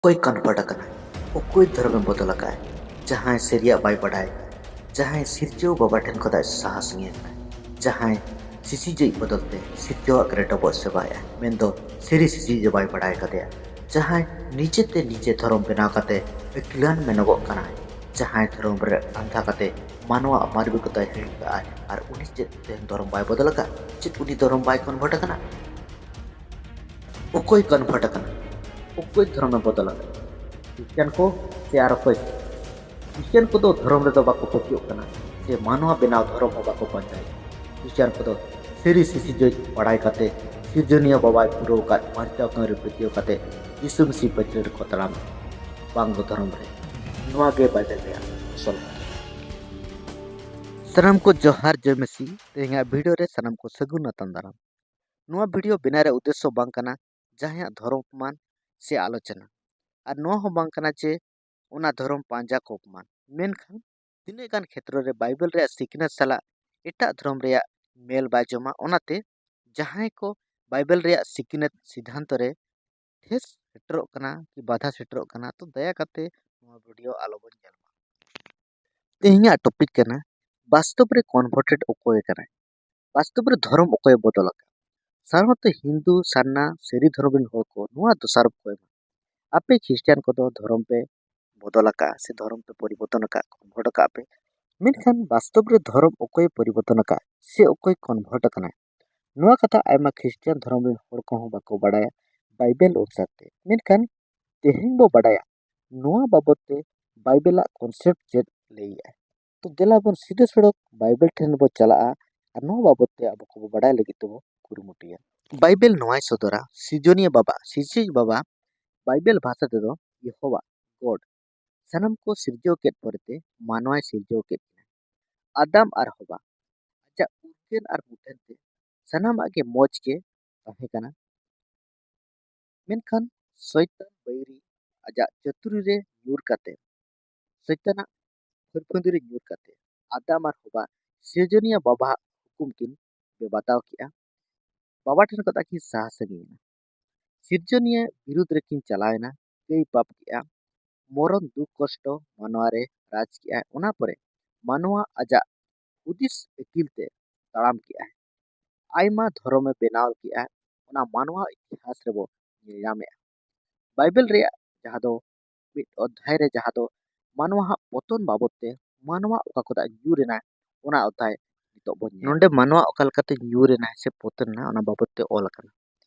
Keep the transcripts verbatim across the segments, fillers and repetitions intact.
ᱚᱠᱚᱭ ᱠᱚᱱᱵᱷᱟᱨᱴ ᱟᱠᱟᱱᱟᱭ? ᱚᱠᱚᱭ ᱫᱷᱚᱨᱚᱢᱮ ᱵᱚᱫᱚᱞ ᱟᱠᱟᱫᱼᱟᱭ? ᱡᱟᱦᱟᱸᱭ ᱥᱟᱹᱨᱤᱭᱟᱜ ᱵᱟᱭ ᱵᱟᱰᱟᱭ, ᱡᱟᱦᱟᱸᱭ ᱥᱤᱨᱡᱟᱹᱣ ᱵᱟᱵᱟ ᱴᱷᱮᱱ ᱠᱷᱚᱱᱟᱜ ᱥᱟᱦᱟ ᱥᱟᱺᱜᱤᱧ ᱟᱠᱟᱱᱟᱭ, ᱡᱟᱦᱟᱸᱭ ᱥᱤᱥᱤᱡᱚᱭᱤᱡ ᱵᱚᱫᱚᱞ ᱛᱮ ᱥᱤᱨᱡᱟᱹᱣᱟᱜ ᱜᱮ ᱰᱚᱵᱚᱜ ᱥᱮᱵᱟᱭᱮᱫᱼᱟ, ᱢᱮᱱᱫᱚ ᱥᱟᱹᱨᱤ ᱥᱤᱥᱤᱡ ᱫᱚ ᱵᱟᱭ ᱵᱟᱰᱟᱭ ᱟᱠᱟᱫᱮᱭᱟ, ᱡᱟᱦᱟᱸᱭ ᱱᱤᱡᱮᱛᱮ ᱱᱤᱡᱮ ᱫᱷᱚᱨᱚᱢ ᱵᱮᱱᱟᱣ ᱠᱟᱛᱮ ᱟᱹᱠᱤᱞᱟᱱ ᱢᱮᱱᱚᱜᱚᱜ ᱠᱟᱱᱟᱭ, ᱡᱟᱦᱟᱸᱭ ᱫᱷᱚᱨᱚᱢ ᱨᱮ ᱟᱸᱫᱷᱟ ᱠᱟᱛᱮ ᱢᱟᱱᱣᱟ ᱢᱟᱱᱚᱵᱤᱠᱚᱛᱟᱭ ᱦᱤᱲᱤᱧ ᱠᱟᱜᱼᱟᱭ, ᱟᱨ ᱩᱱᱤ ᱪᱮᱫ ᱛᱮᱦᱮᱧ ᱫᱷᱚᱨᱚᱢ ᱵᱟᱭ ᱵᱚᱫᱚᱞ ᱟᱠᱟᱫ? ᱪᱮᱫ ᱩᱱᱤ ᱫᱷᱚᱨᱚᱢ ᱵᱟᱭ ᱠᱚᱱᱵᱷᱟᱨᱴ ᱟᱠᱟᱱᱟ? ᱚᱠᱚᱭ ᱠᱚᱱᱵᱷᱟᱨᱴ ᱟᱠᱟᱱᱟ? ᱚᱠᱚᱭ ᱫᱷᱚᱨᱚᱢᱮ ᱵᱚᱫᱚᱞ ᱟᱠᱟᱫᱟ? ᱠᱷᱨᱤᱥᱪᱟᱱ ᱠᱚ ᱥᱮ ᱟᱨ ᱚᱠᱚᱭ ᱠᱚ? ᱠᱷᱨᱤᱥᱪᱟᱱ ᱠᱚᱫᱚ ᱫᱷᱚᱨᱚᱢ ᱨᱮᱫᱚ ᱵᱟᱠᱚ ᱯᱟᱹᱛᱭᱟᱹᱜ ᱠᱟᱱᱟ, ᱥᱮ ᱢᱟᱱᱣᱟ ᱵᱮᱱᱟᱣ ᱫᱷᱚᱨᱚᱢ ᱦᱚᱸ ᱵᱟᱠᱚ ᱯᱟᱸᱡᱟᱭᱮᱫᱟ᱾ ᱠᱷᱨᱤᱥᱪᱟᱱ ᱠᱚᱫᱚ ᱥᱟᱹᱨᱤ ᱥᱤᱥᱤᱡᱚᱭ ᱵᱟᱲᱟᱭ ᱠᱟᱛᱮ, ᱥᱤᱨᱡᱚᱱᱤᱭᱟᱹ ᱵᱟᱵᱟᱭ ᱯᱩᱨᱟᱹᱣ ᱟᱠᱟᱫ ᱵᱟᱧᱪᱟᱣ ᱠᱟᱹᱢᱤ ᱨᱮ ᱯᱟᱹᱛᱭᱟᱹᱣ ᱠᱟᱛᱮ ᱡᱤᱥᱩ ᱢᱤᱥᱤ ᱯᱟᱹᱪᱷᱞᱟᱹ ᱨᱮᱠᱚ ᱛᱟᱲᱟᱢ᱾ ᱵᱟᱝ ᱫᱚ ᱫᱷᱚᱨᱚᱢ ᱨᱮ᱾ ᱱᱚᱣᱟ ᱜᱮ ᱵᱟᱭᱵᱮᱞ ᱨᱮᱭᱟᱜ ᱟᱥᱚᱞ ᱠᱟᱛᱷᱟ᱾ ᱥᱟᱱᱟᱢ ᱠᱚ ᱡᱚᱦᱟᱨ, ᱡᱚᱭ ᱢᱟᱹᱥᱤ᱾ ᱛᱮᱦᱮᱧᱟᱜ ᱵᱷᱤᱰᱤᱭᱳ ᱨᱮ ᱥᱟᱱᱟᱢ ᱠᱚ ᱥᱟᱹᱜᱩᱱ ᱟᱛᱟᱝ ᱫᱟᱨᱟᱢ᱾ ᱱᱚᱣᱟ ᱵᱷᱤᱰᱤᱭᱳ ᱵᱮᱱᱟᱣ ᱨᱮᱭᱟᱜ ᱩᱫᱽᱫᱮᱥᱥᱚ ᱵᱟᱝ ᱠᱟᱱᱟ ᱡᱟᱦᱟᱸᱭᱟᱜ ᱫᱷᱚᱨᱚᱢ ᱚᱯᱚᱢᱟᱱ ᱥᱮ ᱟᱞᱳᱪᱚᱱᱟ, ᱟᱨ ᱱᱚᱣᱟ ᱦᱚᱸ ᱵᱟᱝ ᱠᱟᱱᱟ ᱡᱮ ᱚᱱᱟ ᱫᱷᱚᱨᱚᱢ ᱯᱟᱸᱡᱟ ᱠᱚ ᱚᱯᱚᱢᱟᱱ᱾ ᱢᱮᱱᱠᱷᱟᱱ ᱛᱤᱱᱟᱹᱜ ᱜᱟᱱ ᱠᱷᱮᱛᱨᱚ ᱨᱮ ᱵᱟᱭᱵᱮᱞ ᱨᱮᱭᱟᱜ ᱥᱤᱠᱷᱱᱟᱹᱛ ᱥᱟᱞᱟᱜ ᱮᱴᱟᱜ ᱫᱷᱚᱨᱚᱢ ᱨᱮᱭᱟᱜ ᱢᱮᱞ ᱵᱟᱭ ᱡᱚᱢᱟ, ᱚᱱᱟᱛᱮ ᱡᱟᱦᱟᱸᱭ ᱠᱚ ᱵᱟᱭᱵᱮᱞ ᱨᱮᱭᱟᱜ ᱥᱤᱠᱷᱱᱟᱹᱛ ᱥᱤᱫᱷᱟᱱᱛᱚ ᱨᱮ ᱴᱷᱮᱥ ᱥᱮᱴᱮᱨᱚᱜ ᱠᱟᱱᱟ ᱠᱤ ᱵᱟᱫᱷᱟ ᱥᱮᱴᱮᱨᱚᱜ ᱠᱟᱱᱟ, ᱛᱚ ᱫᱟᱭᱟ ᱠᱟᱛᱮ ᱱᱚᱣᱟ ᱵᱷᱤᱰᱤᱭᱳ ᱟᱞᱚᱵᱚᱱ ᱧᱮᱞ ᱢᱟ᱾ ᱛᱮᱦᱮᱧᱟᱜ ᱴᱚᱯᱤᱠ ᱠᱟᱱᱟ, ᱵᱟᱥᱛᱚᱵ ᱨᱮ ᱠᱚᱱᱵᱷᱟᱨᱴᱮᱰ ᱚᱠᱚᱭ ᱠᱟᱱᱟᱭ? ᱵᱟᱥᱛᱚᱵ ᱨᱮ ᱫᱷᱚᱨᱚᱢ ᱚᱠᱚᱭᱮ ᱵᱚᱫᱚᱞ ᱟᱠᱟᱫ? ᱥᱟᱫᱷᱟᱨᱚᱱᱛᱚ ᱦᱤᱱᱫᱩ, ᱥᱟᱨᱱᱟ, ᱥᱟᱹᱨᱤ ᱫᱷᱚᱨᱚᱢ ᱨᱮᱱ ᱦᱚᱲ ᱠᱚ ᱱᱚᱣᱟ ᱫᱚᱥᱟᱨᱚᱯ ᱠᱚ ᱮᱢᱟ, ᱟᱯᱮ ᱠᱷᱨᱤᱥᱴᱟᱱ ᱠᱚᱫᱚ ᱫᱷᱚᱨᱚᱢ ᱯᱮ ᱵᱚᱫᱚᱞ ᱟᱠᱟᱫᱼᱟ ᱥᱮ ᱫᱷᱚᱨᱚᱢ ᱯᱮ ᱯᱚᱨᱤᱵᱚᱨᱛᱚᱱ ᱟᱠᱟᱫ, ᱠᱚᱱᱵᱷᱟᱨᱴ ᱟᱠᱟᱫ ᱯᱮ᱾ ᱢᱮᱱᱠᱷᱟᱱ ᱵᱟᱥᱛᱚᱵ ᱨᱮ ᱫᱷᱚᱨᱚᱢ ᱚᱠᱚᱭᱮ ᱯᱚᱨᱤᱵᱚᱨᱛᱚᱱ ᱟᱠᱟᱫ ᱥᱮ ᱚᱠᱚᱭ ᱠᱚᱱᱵᱷᱟᱨᱴ ᱟᱠᱟᱱᱟᱭ, ᱱᱚᱣᱟ ᱠᱟᱛᱷᱟ ᱟᱭᱢᱟ ᱠᱷᱨᱤᱥᱴᱟᱱ ᱫᱷᱚᱨᱚᱢ ᱨᱮᱱ ᱦᱚᱲ ᱠᱚᱦᱚᱸ ᱵᱟᱠᱚ ᱵᱟᱲᱟᱭᱟ ᱵᱟᱭᱵᱮᱞ ᱚᱱᱩᱥᱟᱨ ᱛᱮ᱾ ᱢᱮᱱᱠᱷᱟᱱ ᱛᱮᱦᱮᱧ ᱵᱚ ᱵᱟᱰᱟᱭᱟ ᱱᱚᱣᱟ ᱵᱟᱵᱚᱛ ᱛᱮ ᱵᱟᱭᱵᱮᱞᱟᱜ ᱠᱚᱱᱥᱮᱯᱴ ᱪᱮᱫ ᱞᱟᱹᱭᱮᱜᱼᱟ᱾ ᱛᱚ ᱫᱮᱞᱟ ᱵᱚᱱ ᱥᱤᱫᱷᱟᱹ ᱥᱚᱲᱚᱠ ᱵᱟᱭᱵᱮᱞ ᱴᱷᱮᱱ ᱵᱚ ᱪᱟᱞᱟᱜᱼᱟ ᱟᱨ ᱱᱚᱣᱟ ᱵᱟᱵᱚᱛ ᱛᱮ ᱟᱵᱚ ᱠᱚᱵᱚ ᱵᱟᱰᱟᱭ ᱞᱟᱹᱜᱤᱫ ᱛᱮᱵᱚ ᱠᱩᱨᱩᱢᱩᱴᱩᱭᱟ᱾ ᱵᱟᱭᱵᱮᱞ ᱱᱚᱣᱟᱭ ᱥᱚᱫᱚᱨᱟ, ᱥᱤᱨᱡᱚᱱᱤᱭᱟᱹ ᱵᱟᱵᱟ, ᱥᱤᱨᱡᱚᱱᱤᱭᱟᱹ ᱵᱟᱵᱟ, ᱵᱟᱭᱵᱮᱞ ᱵᱷᱟᱥᱟ ᱛᱮᱫᱚ ᱭᱮᱦᱳᱣᱟ, ᱜᱚᱰ, ᱥᱟᱱᱟᱢ ᱠᱚ ᱥᱤᱨᱡᱟᱹᱣ ᱠᱮᱫ ᱯᱚᱨᱮᱛᱮ ᱢᱟᱱᱣᱟᱭ ᱥᱤᱨᱡᱟᱹᱣ ᱠᱮᱫ ᱠᱤᱱᱟ᱾ ᱟᱫᱟᱢ ᱟᱨ ᱦᱚᱵᱟ ᱟᱡᱟᱜ ᱩᱨᱜᱟᱹᱱ ᱟᱨ ᱢᱩᱴᱷᱟᱹᱱ ᱛᱮ ᱥᱟᱱᱟᱢᱟᱜ ᱜᱮ ᱢᱚᱡᱽ ᱜᱮ ᱛᱟᱦᱮᱸ ᱠᱟᱱᱟ᱾ ᱢᱮᱱᱠᱷᱟᱱ ᱥᱚᱭᱛᱟᱱ ᱵᱟᱹᱭᱨᱤ ᱟᱡᱟᱜ ᱪᱟᱹᱛᱩᱨᱤ ᱨᱮ ᱧᱩᱨ ᱠᱟᱛᱮ, ᱥᱚᱭᱛᱟᱱᱟᱜ ᱯᱷᱟᱹᱨᱯᱷᱟᱹᱸᱫᱤ ᱨᱮ ᱧᱩᱨ ᱠᱟᱛᱮ ᱟᱫᱟᱢ ᱟᱨ ᱦᱚᱵᱟ ᱥᱤᱨᱡᱚᱱᱤᱭᱟᱹ ᱵᱟᱵᱟᱣᱟᱜ ᱦᱩᱠᱩᱢ ᱠᱤᱱ ᱵᱮᱵᱟᱛᱟᱣ ᱠᱮᱜᱼᱟ᱾ ᱵᱟᱵᱟ ᱴᱷᱮᱱ ᱠᱷᱚᱱ ᱠᱤᱱ ᱥᱟᱦᱟ ᱥᱟᱺᱜᱤᱧ ᱮᱱᱟ᱾ ᱥᱤᱨᱡᱚᱱᱤᱭᱟᱹ ᱵᱤᱨᱩᱫᱷ ᱨᱮᱠᱤᱱ ᱪᱟᱞᱟᱣ ᱮᱱᱟ᱾ ᱠᱟᱹᱭ ᱯᱟᱯ ᱠᱮᱜᱼᱟ᱾ ᱢᱚᱨᱚᱱ ᱫᱩᱠ ᱠᱚᱥᱴᱚ ᱢᱟᱱᱣᱟ ᱨᱮ ᱨᱟᱡᱽ ᱠᱮᱜᱼᱟᱭ᱾ ᱚᱱᱟ ᱯᱚᱨᱮ ᱢᱟᱱᱣᱟ ᱟᱡᱟᱜ ᱦᱩᱫᱤᱥ ᱟᱹᱠᱤᱞ ᱛᱮ ᱛᱟᱲᱟᱢ ᱠᱮᱜᱼᱟᱭ᱾ ᱟᱭᱢᱟ ᱫᱷᱚᱨᱚᱢᱮ ᱵᱮᱱᱟᱣ ᱠᱮᱜᱼᱟ᱾ ᱚᱱᱟ ᱢᱟᱱᱣᱟ ᱤᱛᱤᱦᱟᱥ ᱨᱮᱵᱚ ᱧᱮᱞ ᱧᱟᱢᱮᱜᱼᱟ᱾ ᱵᱟᱭᱵᱮᱞ ᱨᱮᱭᱟᱜ ᱡᱟᱦᱟᱸ ᱫᱚ ᱢᱤᱫ ᱚᱫᱷᱭᱟᱭ ᱨᱮ ᱡᱟᱦᱟᱸ ᱫᱚ ᱢᱟᱱᱣᱟᱣᱟᱜ ᱯᱚᱛᱚᱱ ᱵᱟᱵᱚᱫ ᱛᱮ ᱢᱟᱱᱣᱟ ᱚᱠᱟ ᱠᱚᱫᱟᱜ ᱧᱩᱨ ᱮᱱᱟ, ᱚᱱᱟ ᱚᱫᱷᱭᱟᱭ ᱱᱤᱛᱚᱜ ᱵᱚᱱ ᱧᱮᱞᱟ᱾ ᱱᱚᱰᱮ ᱢᱟᱱᱣᱟ ᱚᱠᱟ ᱞᱮᱠᱟᱛᱮ ᱧᱩᱨ ᱮᱱᱟ ᱥᱮ ᱯᱚᱛᱚᱱ ᱮᱱᱟ, ᱚᱱᱟ ᱵᱟᱵᱚᱫ ᱛᱮ ᱚᱞ ᱟᱠᱟᱱᱟ᱾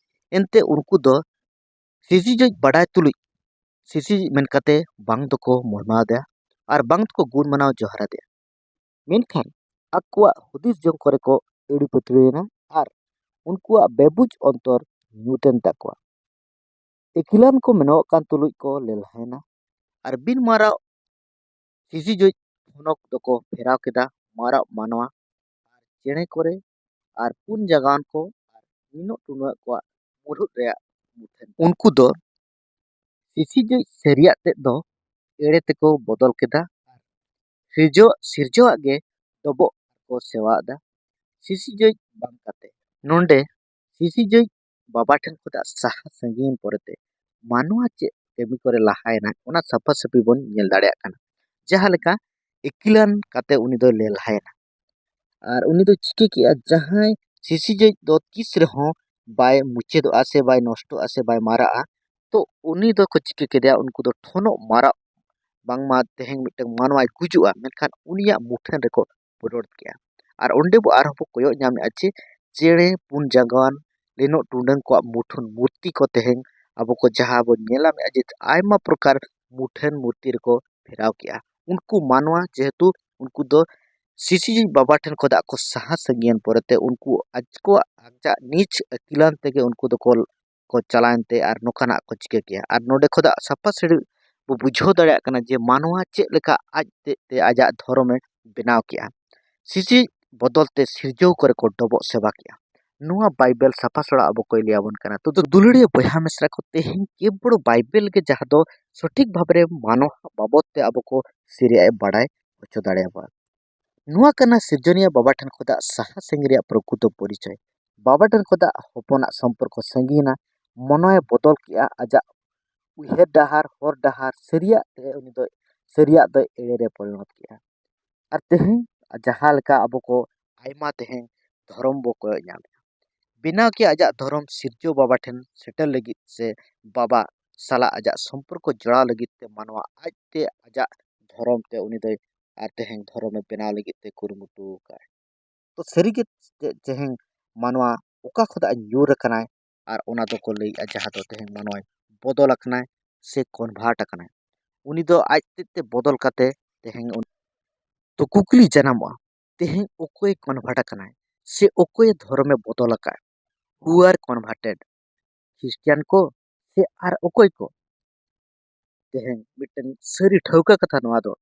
ᱮᱱᱛᱮ ᱩᱱᱠᱩ ᱫᱚ ᱥᱤᱥᱤᱡᱚᱡ ᱵᱟᱰᱟᱭ ᱛᱩᱞᱩᱡ ᱥᱤᱥᱤᱡ ᱢᱮᱱ ᱠᱟᱛᱮ ᱵᱟᱝ ᱫᱚᱠᱚ ᱢᱚᱦᱢᱟᱣᱫᱟ ᱟᱨ ᱵᱟᱝ ᱫᱚᱠᱚ ᱜᱩᱱ ᱢᱟᱱᱟᱣ ᱡᱚᱦᱟᱨᱟᱫᱮᱭᱟ᱾ ᱢᱮᱱᱠᱷᱟᱱ ᱟᱠᱚᱣᱟᱜ ᱦᱩᱫᱤᱥ ᱡᱚᱝ ᱠᱚᱨᱮ ᱠᱚ ᱟᱹᱲᱤ ᱯᱟᱹᱛᱲᱟᱹᱭᱮᱱᱟ ᱟᱨ ᱩᱱᱠᱩᱣᱟᱜ ᱵᱮᱵᱩᱡ ᱚᱱᱛᱚᱨ ᱧᱩᱛ ᱮᱱ ᱛᱟᱠᱚᱣᱟ᱾ ᱮᱠᱤᱞᱟᱱ ᱠᱚ ᱢᱮᱱᱚᱜ ᱠᱟᱱ ᱛᱩᱞᱩᱡ ᱠᱚ ᱞᱮᱞᱦᱟᱭᱮᱱᱟ ᱟᱨ ᱵᱤᱱ ᱢᱟᱨᱟᱣ ᱥᱤᱥᱤᱡᱚᱡ ᱦᱚᱱᱚᱠ ᱫᱚᱠᱚ ᱯᱷᱮᱨᱟᱣ ᱠᱮᱫᱟ ᱢᱟᱨᱟᱣ ᱢᱟᱱᱣᱟ ᱟᱨ ᱪᱮᱬᱮ ᱠᱚᱨᱮ ᱟᱨ ᱯᱩᱱ ᱡᱟᱸᱜᱟᱣᱟᱱ ᱠᱚ ᱟᱨ ᱱᱤᱱᱚᱜ ᱴᱩᱱᱟᱹᱜ ᱠᱚᱣᱟᱜ ᱢᱩᱲᱦᱩᱫ ᱨᱮᱭᱟᱜ ᱢᱩᱴᱷᱟᱹᱱ᱾ ᱩᱱᱠᱩ ᱫᱚ ᱥᱤᱥᱤᱡᱚᱡ ᱥᱟᱹᱨᱤᱭᱟᱜ ᱛᱮᱫ ᱫᱚ ᱮᱲᱮ ᱛᱮᱠᱚ ᱵᱚᱫᱚᱞ ᱠᱮᱫᱟ᱾ ᱥᱤᱨᱡᱟᱹᱣᱟᱜ, ᱥᱤᱨᱡᱟᱹᱣᱟᱜ ᱜᱮ ᱰᱚᱵᱚᱜ ᱠᱚ ᱥᱮᱣᱟᱣᱫᱟ ᱥᱤᱥᱤᱡᱚᱡ ᱵᱟᱝ ᱠᱟᱛᱮ᱾ ᱱᱚᱰᱮ ᱥᱤᱥᱤᱡᱚᱡ ᱵᱟᱵᱟ ᱴᱷᱮᱱ ᱠᱷᱚᱱᱟᱜ ᱥᱟᱦᱟ ᱥᱟᱺᱜᱤᱧ ᱯᱚᱨᱮᱛᱮ ᱢᱟᱱᱣᱟ ᱪᱮᱫ ᱠᱟᱹᱢᱤ ᱠᱚᱨᱮ ᱞᱟᱦᱟᱭᱮᱱᱟ, ᱚᱱᱟ ᱥᱟᱯᱷᱟ ᱥᱟᱹᱯᱷᱤ ᱵᱚᱱ ᱧᱮᱞ ᱫᱟᱲᱮᱭᱟᱜ ᱠᱟᱱᱟ᱾ ᱡᱟᱦᱟᱸ ᱞᱮᱠᱟ ᱮᱠᱤᱞᱟᱱ ᱠᱟᱛᱮ ᱩᱱᱤ ᱫᱚᱭ ᱞᱮᱞᱦᱟᱭᱮᱱᱟ᱾ ᱟᱨ ᱩᱱᱤ ᱫᱚ ᱪᱤᱠᱟᱹ ᱠᱮᱜᱼᱟ, ᱡᱟᱦᱟᱸᱭ ᱥᱤᱥᱤᱡᱚᱡ ᱫᱚ ᱛᱤᱥ ᱨᱮᱦᱚᱸ ᱵᱟᱭ ᱢᱩᱪᱟᱹᱫᱚᱜᱼᱟ ᱥᱮ ᱵᱟᱭ ᱱᱚᱥᱴᱚᱜᱼᱟ ᱥᱮ ᱵᱟᱭ ᱢᱟᱨᱟᱜᱼᱟ, ᱛᱚ ᱩᱱᱤ ᱫᱚᱠᱚ ᱪᱤᱠᱟᱹ ᱠᱮᱫᱮᱭᱟ, ᱩᱱᱠᱩ ᱫᱚ ᱴᱷᱚᱱᱚᱜ ᱢᱟᱨᱟᱜ, ᱵᱟᱝᱢᱟ ᱛᱮᱦᱮᱧ ᱢᱤᱫᱴᱟᱝ ᱢᱟᱱᱣᱟᱭ ᱜᱩᱡᱩᱜᱼᱟ, ᱢᱮᱱᱠᱷᱟᱱ ᱩᱱᱤᱭᱟᱜ ᱢᱩᱴᱷᱟᱹᱱ ᱨᱮᱠᱚ ᱵᱚᱞᱚ ᱠᱮᱜᱼᱟ᱾ ᱟᱨ ᱚᱸᱰᱮ ᱵᱚ ᱟᱨᱦᱚᱸ ᱵᱚ ᱠᱚᱭᱚᱜ ᱧᱟᱢᱮᱜᱼᱟ ᱡᱮ ᱪᱮᱬᱮ ᱯᱩᱱ ᱡᱟᱸᱜᱟᱣᱟᱱ ᱞᱤᱱᱚᱜ ᱴᱩᱰᱟᱹᱝ ᱠᱚᱣᱟᱜ ᱢᱩᱴᱷᱟᱹᱱ ᱢᱩᱨᱛᱤ ᱠᱚ ᱛᱮᱦᱮᱧ ᱟᱵᱚ ᱠᱚ ᱡᱟᱦᱟᱸ ᱵᱚᱱ ᱧᱮᱞ ᱧᱟᱢᱮᱜᱼᱟ ᱡᱮ ᱟᱭᱢᱟ ᱯᱨᱚᱠᱟᱨ ᱢᱩᱴᱷᱟᱹᱱ ᱢᱩᱨᱛᱤ ᱨᱮᱠᱚ ᱯᱷᱮᱨᱟᱣ ᱠᱮᱜᱼᱟ᱾ ᱩᱱᱠᱩ ᱢᱟᱱᱣᱟ ᱡᱮᱦᱮᱛᱩ ᱩᱱᱠᱩ ᱫᱚ ᱥᱤᱥᱤᱡᱤᱡ ᱵᱟᱵᱟ ᱴᱷᱮᱱ ᱠᱷᱚᱱᱟᱜ ᱠᱚ ᱥᱟᱦᱟ ᱥᱟᱺᱜᱤᱧᱮᱱ ᱯᱚᱨᱮᱛᱮ ᱩᱱᱠᱩ ᱟᱠᱚᱣᱟᱜ ᱟᱡᱟᱜ ᱱᱤᱡ ᱟᱹᱠᱤᱞᱟᱱ ᱛᱮᱜᱮ ᱩᱱᱠᱩ ᱫᱚᱠᱚ ᱠᱚ ᱪᱟᱞᱟᱣᱮᱱ ᱛᱮ ᱟᱨ ᱱᱚᱝᱠᱟᱱᱟᱜ ᱠᱚ ᱪᱤᱠᱟᱹ ᱠᱮᱜᱼᱟ᱾ ᱟᱨ ᱱᱚᱰᱮ ᱠᱷᱚᱱᱟᱜ ᱥᱟᱯᱷᱟ ᱥᱟᱹᱲᱤ ᱵᱚ ᱵᱩᱡᱷᱟᱹᱣ ᱫᱟᱲᱮᱭᱟᱜ ᱠᱟᱱᱟ ᱡᱮ ᱢᱟᱱᱣᱟ ᱪᱮᱫ ᱞᱮᱠᱟ ᱟᱡ ᱛᱮᱫ ᱛᱮ ᱟᱡᱟᱜ ᱫᱷᱚᱨᱚᱢᱮ ᱵᱮᱱᱟᱣ ᱠᱮᱜᱼᱟ᱾ ᱥᱤᱥᱤᱡ ᱵᱚᱫᱚᱞ ᱛᱮ ᱥᱤᱨᱡᱟᱹᱣ ᱠᱚᱨᱮ ᱠᱚ ᱰᱚᱵᱚᱜ ᱥᱮᱵᱟ ᱠᱮᱜᱼᱟ᱾ ᱱᱚᱣᱟ ᱵᱟᱭᱵᱮᱞ ᱥᱟᱯᱷᱟ ᱥᱚᱲᱟ ᱟᱵᱚ ᱠᱚᱭ ᱞᱟᱹᱭ ᱟᱵᱚᱱ ᱠᱟᱱᱟ᱾ ᱛᱚ, ᱛᱚ ᱫᱩᱞᱟᱹᱲᱤᱭᱟᱹ ᱵᱚᱭᱦᱟ ᱢᱤᱥᱨᱟ ᱠᱚ, ᱛᱮᱦᱮᱧ ᱠᱮᱵᱚᱲ ᱵᱟᱭᱵᱮᱞ ᱜᱮ ᱡᱟᱦᱟᱸ ᱫᱚ ᱥᱚᱴᱷᱤᱠ ᱵᱷᱟᱵᱽ ᱨᱮ ᱢᱟᱱᱣᱟ ᱵᱟᱵᱚᱫ ᱛᱮ ᱟᱵᱚ ᱠᱚ ᱥᱟᱹᱨᱤᱭᱟᱜ ᱮ ᱵᱟᱲᱟᱭ ᱦᱚᱪᱚ ᱫᱟᱲᱮᱭᱟᱵᱚᱱᱟ᱾ ᱱᱚᱣᱟ ᱠᱟᱱᱟ ᱥᱤᱨᱡᱚᱱᱤᱭᱟᱹ ᱵᱟᱵᱟ ᱴᱷᱮᱱ ᱠᱷᱚᱱᱟᱜ ᱥᱟᱦᱟ ᱥᱟᱺᱜᱤᱧ ᱨᱮᱭᱟᱜ ᱯᱨᱚᱠᱨᱤᱛᱚ ᱯᱚᱨᱤᱪᱚᱭ᱾ ᱵᱟᱵᱟ ᱴᱷᱮᱱ ᱠᱷᱚᱱᱟᱜ ᱦᱚᱯᱚᱱᱟᱜ ᱥᱚᱢᱯᱚᱨᱠᱚ ᱥᱟᱺᱜᱤᱧ ᱮᱱᱟ, ᱢᱚᱱᱚᱭ ᱵᱚᱫᱚᱞ ᱠᱮᱜᱼᱟ, ᱟᱡᱟᱜ ᱩᱭᱦᱟᱹᱨ ᱰᱟᱦᱟᱨ, ᱦᱚᱨ ᱰᱟᱦᱟᱨ ᱥᱟᱹᱨᱤᱭᱟᱜ ᱛᱮ ᱩᱱᱤ ᱫᱚ ᱥᱟᱹᱨᱤᱭᱟᱜ ᱫᱚᱭ ᱮᱲᱮ ᱨᱮ ᱯᱚᱨᱤᱱᱚᱛ ᱠᱮᱜᱼᱟ᱾ ᱟᱨ ᱛᱮᱦᱮᱧ ᱡᱟᱦᱟᱸ ᱞᱮᱠᱟ ᱟᱵᱚ ᱠᱚ ᱟᱭᱢᱟ ᱛᱮᱦᱮᱧ ᱫᱷᱚᱨᱚᱢ ᱵᱚ ᱠᱚᱭᱚᱜ ᱧᱟᱢᱮᱫᱼᱟ, ᱵᱮᱱᱟᱣ ᱠᱮᱜᱼᱟ ᱟᱡᱟᱜ ᱫᱷᱚᱨᱚᱢ ᱥᱤᱨᱡᱟᱹᱣ ᱵᱟᱵᱟ ᱴᱷᱮᱱ ᱥᱮᱴᱮᱨ ᱞᱟᱹᱜᱤᱫ ᱥᱮ ᱵᱟᱵᱟ ᱥᱟᱞᱟᱜ ᱟᱡᱟᱜ ᱥᱚᱢᱯᱚᱨᱠᱚ ᱡᱚᱲᱟᱣ ᱞᱟᱹᱜᱤᱫ ᱛᱮ ᱢᱟᱱᱣᱟ ᱟᱡᱛᱮ ᱟᱡᱟᱜ ᱫᱷᱚᱨᱚᱢ ᱛᱮ ᱩᱱᱤ ᱫᱚᱭ ᱟᱨ ᱛᱮᱦᱮᱧ ᱫᱷᱚᱨᱚᱢᱮ ᱵᱮᱱᱟᱣ ᱞᱟᱹᱜᱤᱫ ᱛᱮ ᱠᱩᱨᱩᱢᱩᱴᱩ ᱟᱠᱟᱫᱼᱟᱭ᱾ ᱛᱚ ᱥᱟᱹᱨᱤᱜᱮ ᱛᱮ-, ᱛᱮᱦᱮᱧ ᱢᱟᱱᱣᱟ ᱚᱠᱟ ᱠᱷᱚᱱᱟᱜ ᱧᱩᱨ ᱟᱠᱟᱱᱟᱭ ᱟᱨ ᱚᱱᱟ ᱫᱚᱠᱚ ᱞᱟᱹᱭᱮᱫᱼᱟ ᱡᱟᱦᱟᱸ ᱫᱚ ᱛᱮᱦᱮᱧ ᱢᱟᱱᱣᱟᱭ ᱵᱚᱫᱚᱞ ᱟᱠᱟᱱᱟᱭ ᱥᱮ ᱠᱚᱱᱵᱷᱟᱨᱴ ᱟᱠᱟᱱᱟᱭ᱾ ᱩᱱᱤ ᱫᱚ ᱟᱡ ᱛᱮᱫ ᱛᱮ ᱵᱚᱫᱚᱞ ᱠᱟᱛᱮ ᱛᱮᱦᱮᱧ ᱩᱱ-, ᱛᱚ ᱠᱩᱠᱞᱤ ᱡᱟᱱᱟᱢᱚᱜᱼᱟ, ᱛᱮᱦᱮᱧ ᱚᱠᱚᱭ ᱠᱚᱱᱵᱷᱟᱨᱴ ᱟᱠᱟᱱᱟᱭ ᱥᱮ ᱚᱠᱚᱭᱮ ᱫᱷᱚᱨᱚᱢᱮ ᱵᱚᱫᱚᱞ ᱟᱠᱟᱫ? Who are converted? ᱠᱷᱨᱤᱥᱴᱤᱭᱟᱱ ᱠᱚ ᱥᱮ ᱟᱨ ᱚᱠᱚᱭ ᱠᱚ? ᱛᱮᱦᱮᱧ ᱢᱤᱫᱴᱮᱱ ᱥᱟᱹᱨᱤ ᱴᱷᱟᱹᱣᱠᱟᱹ ᱠᱟᱛᱷᱟ ᱱᱚᱣᱟ ᱫᱚ,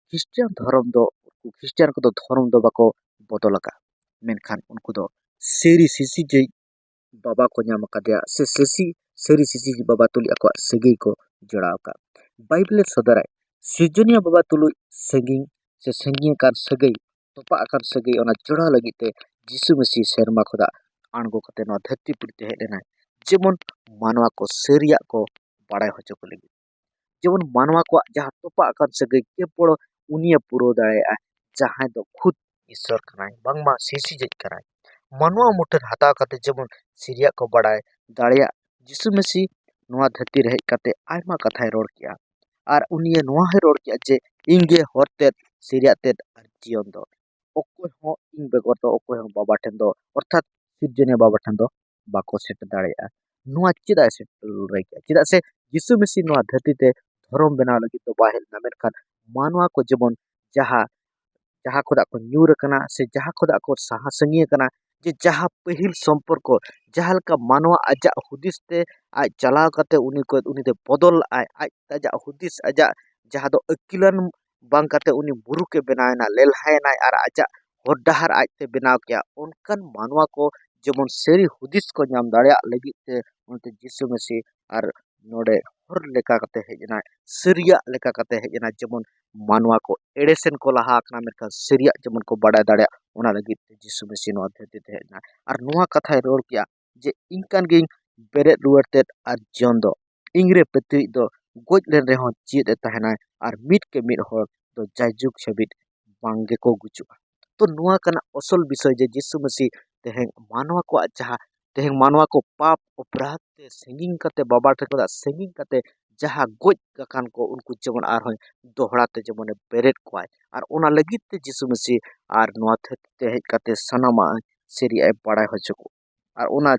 ᱠᱷᱨᱤᱥᱴᱤᱭᱟᱱ ᱫᱷᱚᱨᱚᱢ ᱫᱚ, ᱩᱱᱠᱩ ᱠᱷᱨᱤᱥᱴᱤᱭᱟᱱ ᱠᱚᱫᱚ ᱫᱷᱚᱨᱚᱢ ᱫᱚ ᱵᱟᱠᱚ ᱵᱚᱫᱚᱞ ᱟᱠᱟᱫ, ᱢᱮᱱᱠᱷᱟᱱ ᱩᱱᱠᱩ ᱫᱚ ᱥᱟᱹᱨᱤ ᱥᱤᱥᱤᱡᱤᱡ ᱵᱟᱵᱟ ᱠᱚ ᱧᱟᱢ ᱟᱠᱟᱫᱮᱭᱟ ᱥᱮ ᱥᱤᱥᱤ, ᱥᱟᱹᱨᱤ ᱥᱤᱥᱤᱡᱤᱡ ᱵᱟᱵᱟ ᱛᱩᱞᱩᱡ ᱟᱠᱚᱣᱟᱜ ᱥᱟᱹᱜᱟᱹᱭ ᱠᱚ ᱡᱚᱲᱟᱣ ᱟᱠᱟᱫ᱾ ᱵᱟᱭᱵᱮᱞᱮ ᱥᱚᱫᱚᱨᱟᱭ, ᱥᱤᱨᱡᱚᱱᱤᱭᱟᱹ ᱵᱟᱵᱟ ᱛᱩᱞᱩᱡ ᱥᱟᱺᱜᱤᱧ ᱥᱮ ᱥᱟᱺᱜᱤᱧ ᱟᱠᱟᱱ ᱥᱟᱹᱜᱟᱹᱭ, ᱛᱚᱯᱟᱜ ᱟᱠᱟᱱ ᱥᱟᱹᱜᱟᱹᱭ, ᱚᱱᱟ ᱡᱚᱲᱟᱣ ᱞᱟᱹᱜᱤᱫ ᱛᱮ ᱡᱤᱥᱩ ᱢᱟᱹᱥᱤ ᱥᱮᱨᱢᱟ ᱠᱷᱚᱱᱟᱜ ᱟᱬᱜᱚ ᱠᱟᱛᱮ ᱱᱚᱣᱟ ᱫᱷᱟᱹᱨᱛᱤ ᱯᱩᱨᱤ ᱛᱮ ᱦᱮᱡ ᱞᱮᱱᱟᱭ, ᱡᱮᱢᱚᱱ ᱢᱟᱱᱣᱟ ᱠᱚ ᱥᱟᱹᱨᱤᱭᱟᱜ ᱠᱚ ᱵᱟᱲᱟᱭ ᱦᱚᱪᱚ ᱠᱚ ᱞᱟᱹᱜᱤᱫ᱾ ᱡᱮᱢᱚᱱ ᱢᱟᱱᱣᱟ ᱠᱚᱣᱟᱜ ᱡᱟᱦᱟᱸ ᱛᱚᱯᱟᱜ ᱟᱠᱟᱱ ᱥᱟᱹᱜᱟᱹᱭ ᱠᱮᱵᱚᱞ ᱩᱱᱤᱭᱮ ᱯᱩᱨᱟᱹᱣ ᱫᱟᱲᱮᱭᱟᱜᱼᱟ, ᱡᱟᱦᱟᱸᱭ ᱫᱚ ᱠᱷᱩᱫ ᱤᱥᱥᱚᱨ ᱠᱟᱱᱟᱭ, ᱵᱟᱝᱢᱟ ᱥᱤᱥᱤᱡᱮᱡ ᱠᱟᱱᱟᱭ᱾ ᱢᱟᱱᱣᱟ ᱢᱩᱴᱷᱟᱹᱱ ᱦᱟᱛᱟᱣ ᱠᱟᱛᱮ ᱡᱮᱢᱚᱱ ᱥᱟᱹᱨᱤᱭᱟᱜ ᱠᱚ ᱵᱟᱲᱟᱭ ᱫᱟᱲᱮᱭᱟᱜ, ᱡᱤᱥᱩ ᱢᱟᱹᱥᱤ ᱱᱚᱣᱟ ᱫᱷᱟᱹᱨᱛᱤ ᱨᱮ ᱦᱮᱡ ᱠᱟᱛᱮ ᱟᱭᱢᱟ ᱠᱟᱛᱷᱟᱭ ᱨᱚᱲ ᱠᱮᱜᱼᱟ᱾ ᱟᱨ ᱩᱱᱤᱭᱮ ᱱᱚᱣᱟ ᱦᱚᱸᱭ ᱨᱚᱲ ᱠᱮᱜᱼᱟ ᱡᱮ, "ᱤᱧ ᱜᱮ ᱦᱚᱨ ᱛᱮᱫ, ᱥᱟᱹᱨᱤᱭᱟᱜ ᱛᱮᱫ ᱟᱨ ᱡᱤᱭᱚᱱ ᱫᱚ᱾ ᱚᱠᱚᱭ ᱦᱚᱸ ᱤᱧ ᱵᱮᱜᱚᱨ ᱫᱚ ᱚᱠᱚᱭ ᱦᱚᱸ ᱵᱟᱵᱟ ᱴᱷᱮᱱ ᱫᱚ, ᱚᱨᱛᱷᱟᱛ ᱥᱤᱨᱡᱚᱱᱤᱭᱟᱹ ᱵᱟᱵᱟ ᱴᱷᱮᱱ ᱫᱚ ᱵᱟᱠᱚ ᱥᱮᱴᱮᱨ ᱫᱟᱲᱮᱭᱟᱜᱼᱟ᱾" ᱱᱚᱣᱟ ᱪᱮᱫᱟᱜ ᱮ ᱥᱮᱴᱮᱨ ᱞᱟᱹᱭ ᱠᱮᱜᱼᱟ? ᱪᱮᱫᱟᱜ ᱥᱮ ᱡᱤᱥᱩ ᱢᱟᱹᱥᱤ ᱱᱚᱣᱟ ᱫᱷᱟᱹᱨᱛᱤ ᱛᱮ ᱫᱷᱚᱨᱚᱢ ᱵᱮᱱᱟᱣ ᱞᱟᱹᱜᱤᱫ ᱫᱚ ᱵᱟᱭ ᱦᱮᱡ ᱞᱮᱱᱟ, ᱢᱮᱱᱠᱷᱟᱱ ᱢᱟᱱᱣᱟ ᱠᱚ ᱡᱮᱢᱚᱱ ᱡᱟᱦᱟᱸ, ᱡᱟᱦᱟᱸ ᱠᱷᱚᱱᱟᱜ ᱠᱚ ᱧᱩᱨ ᱟᱠᱟᱱᱟ ᱥᱮ ᱡᱟᱦᱟᱸ ᱠᱷᱚᱱᱟᱜ ᱠᱚ ᱥᱟᱦᱟ ᱥᱟᱺᱜᱤᱧ ᱟᱠᱟᱱᱟ, ᱡᱮ ᱡᱟᱦᱟᱸ ᱯᱟᱹᱦᱤᱞ ᱥᱚᱢᱯᱚᱨᱠᱚ, ᱡᱟᱦᱟᱸ ᱞᱮᱠᱟ ᱢᱟᱱᱣᱟ ᱟᱡᱟᱜ ᱦᱩᱫᱤᱥ ᱛᱮ ᱟᱡ ᱪᱟᱞᱟᱣ ᱠᱟᱛᱮ ᱩᱱᱤ ᱠᱚ, ᱩᱱᱤ ᱫᱚᱭ ᱵᱚᱫᱚᱞ ᱞᱟᱜᱼᱟᱭ, ᱟᱡ ᱟᱡᱟᱜ ᱦᱩᱫᱤᱥ, ᱟᱡᱟᱜ ᱡᱟᱦᱟᱸ ᱫᱚ ᱟᱹᱠᱤᱞᱟᱱ ᱵᱟᱝ ᱠᱟᱛᱮ ᱩᱱᱤ ᱢᱩᱨᱩᱠᱷ ᱮ ᱵᱮᱱᱟᱣ ᱮᱱᱟ, ᱞᱮᱞᱦᱟᱭᱮᱱᱟᱭ ᱟᱨ ᱟᱡᱟᱜ ᱦᱚᱨ ᱰᱟᱦᱟᱨ ᱟᱡᱛᱮ ᱵᱮᱱᱟᱣ ᱠᱮᱜᱼᱟ᱾ ᱚᱱᱠᱟᱱ ᱢᱟᱱᱣᱟ ᱠᱚ ᱡᱮᱢᱚᱱ ᱥᱟᱹᱨᱤ ᱦᱩᱫᱤᱥ ᱠᱚ ᱧᱟᱢ ᱫᱟᱲᱮᱭᱟᱜ ᱞᱟᱹᱜᱤᱫ ᱛᱮ ᱚᱱᱟᱛᱮ ᱡᱤᱥᱩ ᱢᱟᱹᱥᱤ ᱟᱨ ᱱᱚᱰᱮ ᱦᱚᱨ ᱞᱮᱠᱟ ᱠᱟᱛᱮ ᱦᱮᱡ ᱮᱱᱟᱭ, ᱥᱟᱹᱨᱤᱭᱟᱜ ᱞᱮᱠᱟ ᱠᱟᱛᱮ ᱦᱮᱡ ᱮᱱᱟᱭ, ᱡᱮᱢᱚᱱ ᱢᱟᱱᱣᱟ ᱠᱚ ᱮᱲᱮ ᱥᱮᱱ ᱠᱚ ᱞᱟᱦᱟ ᱟᱠᱟᱱᱟ, ᱢᱮᱱᱠᱷᱟᱱ ᱥᱟᱹᱨᱤᱭᱟᱜ ᱡᱮᱢᱚᱱ ᱠᱚ ᱵᱟᱰᱟᱭ ᱫᱟᱲᱮᱭᱟᱜ, ᱚᱱᱟ ᱞᱟᱹᱜᱤᱫ ᱛᱮ ᱡᱤᱥᱩ ᱢᱟᱹᱥᱤ ᱱᱚᱣᱟ ᱫᱷᱟᱹᱨᱛᱤ ᱛᱮ ᱦᱮᱡ ᱮᱱᱟ᱾ ᱟᱨ ᱱᱚᱣᱟ ᱠᱟᱛᱷᱟᱭ ᱨᱚᱲ ᱠᱮᱜᱼᱟ ᱡᱮ, "ᱤᱧ ᱠᱟᱱ ᱜᱤᱭᱟᱹᱧ ᱵᱮᱨᱮᱫ ᱨᱩᱣᱟᱹᱲ ᱛᱮᱫ ᱟᱨ ᱡᱤᱭᱚᱱ ᱫᱚ, ᱤᱧᱨᱮ ᱯᱟᱹᱛᱭᱟᱹᱣᱤᱡ ᱫᱚ ᱜᱚᱡ ᱞᱮᱱ ᱨᱮᱦᱚᱸ ᱡᱤᱭᱮᱫ ᱮ ᱛᱟᱦᱮᱱᱟᱭ, ᱟᱨ ᱢᱤᱫ ᱠᱮ ᱢᱤᱫ ᱦᱚᱲ ᱫᱚ ᱡᱟᱭᱡᱩᱜᱽ ᱦᱟᱹᱵᱤᱡ ᱵᱟᱝ ᱜᱮᱠᱚ ᱜᱩᱡᱩᱜᱼᱟ᱾ ᱛᱚ ᱱᱚᱣᱟ ᱠᱟᱱᱟ ᱟᱥᱚᱞ ᱵᱤᱥᱚᱭ ᱡᱮ ᱡᱤᱥᱩ ᱢᱟᱹᱥᱤ ᱛᱮᱦᱮᱧ ᱢᱟᱱᱣᱟ ᱠᱚᱣᱟᱜ ᱡᱟᱦᱟᱸ ᱛᱮᱦᱮᱧ ᱢᱟᱱᱣᱟ ᱠᱚ ᱯᱟᱯ ᱚᱯᱨᱟᱫᱷ ᱛᱮ ᱥᱟᱺᱜᱤᱧ ᱠᱟᱛᱮ, ᱵᱟᱵᱟ ᱴᱷᱮᱱ ᱠᱷᱚᱱᱟᱜ ᱥᱟᱺᱜᱤᱧ ᱠᱟᱛᱮ ᱡᱟᱦᱟᱸ ᱜᱚᱡ ᱟᱠᱟᱱ ᱠᱚ, ᱩᱱᱠᱩ ᱡᱮᱢᱚᱱ ᱟᱨᱦᱚᱸ ᱫᱚᱦᱲᱟ ᱛᱮ ᱡᱮᱢᱚᱱᱮ ᱵᱮᱨᱮᱫ ᱠᱚᱣᱟᱭ᱾ ᱟᱨ ᱚᱱᱟ ᱞᱟᱹᱜᱤᱫ ᱛᱮ ᱡᱤᱥᱩ ᱢᱟᱹᱥᱤ ᱟᱨ ᱱᱚᱣᱟ ᱫᱷᱟᱹᱨᱛᱤ ᱛᱮ ᱦᱮᱡ ᱠᱟᱛᱮ ᱥᱟᱱᱟᱢᱟᱜ ᱥᱟᱹᱨᱤᱭᱟᱜ ᱮ ᱵᱟᱲᱟᱭ ᱦᱚᱪᱚ ᱠᱚ, ᱟᱨ ᱚᱱᱟ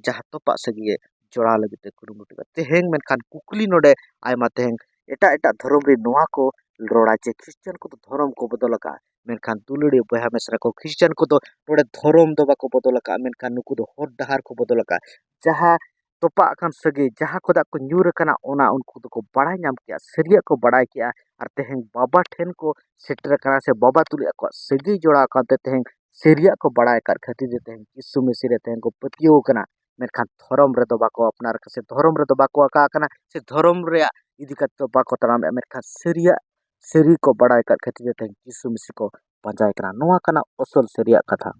ᱡᱟᱦᱟᱸ ᱛᱚᱯᱟᱜ ᱥᱟᱹᱜᱟᱹᱭ ᱮ ᱡᱚᱲᱟᱣ ᱞᱟᱹᱜᱤᱫ ᱛᱮ ᱠᱩᱨᱩᱢᱩᱴᱩ ᱠᱟᱜᱼᱟ᱾ ᱛᱮᱦᱮᱧ ᱢᱮᱱᱠᱷᱟᱱ ᱠᱩᱠᱞᱤ ᱱᱚᱰᱮ ᱟᱭᱢᱟ, ᱛᱮᱦᱮᱧ ᱮᱴᱟᱜ ᱮᱴᱟᱜ ᱫᱷᱚᱨᱚᱢ ᱨᱮ ᱱᱚᱣᱟ ᱠᱚ ᱨᱚᱲᱟ ᱡᱮ ᱠᱷᱨᱤᱥᱪᱟᱱ ᱠᱚᱫᱚ ᱫᱷᱚᱨᱚᱢ ᱠᱚ ᱵᱚᱫᱚᱞ ᱟᱠᱟᱫᱼᱟ, ᱢᱮᱱᱠᱷᱟᱱ ᱫᱩᱞᱟᱹᱲᱤᱭᱟᱹ ᱵᱚᱭᱦᱟ ᱢᱤᱥᱨᱟ ᱠᱚ, ᱠᱷᱨᱤᱥᱪᱟᱱ ᱠᱚᱫᱚ ᱱᱚᱰᱮ ᱫᱷᱚᱨᱚᱢ ᱫᱚ ᱵᱟᱠᱚ ᱵᱚᱫᱚᱞ ᱟᱠᱟᱫᱼᱟ, ᱢᱮᱱᱠᱷᱟᱱ ᱱᱩᱠᱩ ᱫᱚ ᱦᱚᱨ ᱰᱟᱦᱟᱨ ᱠᱚ ᱵᱚᱫᱚᱞ ᱟᱠᱟᱫᱼᱟ᱾ ᱡᱟᱦᱟᱸ ᱛᱚᱯᱟᱜ ᱟᱠᱟᱱ ᱥᱟᱹᱜᱟᱹᱭ, ᱡᱟᱦᱟᱸ ᱠᱷᱚᱱᱟᱜ ᱠᱚ ᱧᱩᱨ ᱟᱠᱟᱱᱟ, ᱚᱱᱟ ᱩᱱᱠᱩ ᱫᱚᱠᱚ ᱵᱟᱲᱟᱭ ᱧᱟᱢ ᱠᱮᱜᱼᱟ, ᱥᱟᱹᱨᱤᱭᱟᱜ ᱠᱚ ᱵᱟᱲᱟᱭ ᱠᱮᱜᱼᱟ, ᱟᱨ ᱛᱮᱦᱮᱧ ᱵᱟᱵᱟ ᱴᱷᱮᱱ ᱠᱚ ᱥᱮᱴᱮᱨ ᱟᱠᱟᱱᱟ, ᱥᱮ ᱵᱟᱵᱟ ᱛᱩᱞᱩᱡ ᱟᱠᱚᱣᱟᱜ ᱥᱟᱹᱜᱟᱹᱭ ᱡᱚᱲᱟᱣ ᱟᱠᱟᱱ ᱛᱮ ᱛᱮᱦᱮᱧ ᱥᱟᱹᱨᱤᱭᱟᱜ ᱠᱚ ᱵᱟᱲᱟᱭ ᱟᱠᱟᱫ ᱠᱷᱟᱹᱛᱤᱨ ᱛᱮ ᱛᱮᱦᱮᱧ ᱡᱤᱥᱩ ᱢᱟᱹᱥᱤ ᱨᱮ ᱛᱮᱦᱮᱧ ᱠᱚ ᱯᱟᱹᱛᱭᱟᱹᱣ ᱟᱠᱟᱱᱟ᱾ ᱢᱮᱱᱠᱷᱟᱱ ᱫᱷᱚᱨᱚᱢ ᱨᱮᱫᱚ ᱵᱟᱠᱚ ᱟᱯᱱᱟᱨ ᱟᱠᱟᱫ, ᱥᱮ ᱫᱷᱚᱨᱚᱢ ᱨᱮᱫᱚ ᱵᱟᱠᱚ ᱟᱠᱟ ᱟᱠᱟᱱᱟ, ᱥᱮ ᱫᱷᱚᱨᱚᱢ ᱨᱮᱭᱟᱜ ᱤᱫᱤ ᱠᱟᱛᱮ ᱫᱚ ᱵᱟᱠᱚ ᱛᱟᱲᱟᱢᱮᱜᱼᱟ᱾ ᱢᱮᱱᱠᱷᱟᱱ ᱥᱟᱹᱨᱤᱭᱟᱜ, ᱥᱟᱹᱨᱤ ᱠᱚ ᱵᱟᱲᱟᱭ ᱟᱠᱟᱫ ᱠᱷᱟᱹᱛᱤᱨ ᱛᱮ ᱛᱮᱦᱮᱧ ᱡᱤᱥᱩ ᱢᱟᱹᱥᱤ ᱠᱚ ᱯᱟᱸᱡᱟᱭ ᱠᱟᱱᱟ᱾ ᱱᱚᱣᱟ ᱠᱟᱱᱟ ᱟᱥᱚᱞ ᱥᱟᱹᱨᱤᱭᱟᱜ ᱠᱟᱛᱷᱟ᱾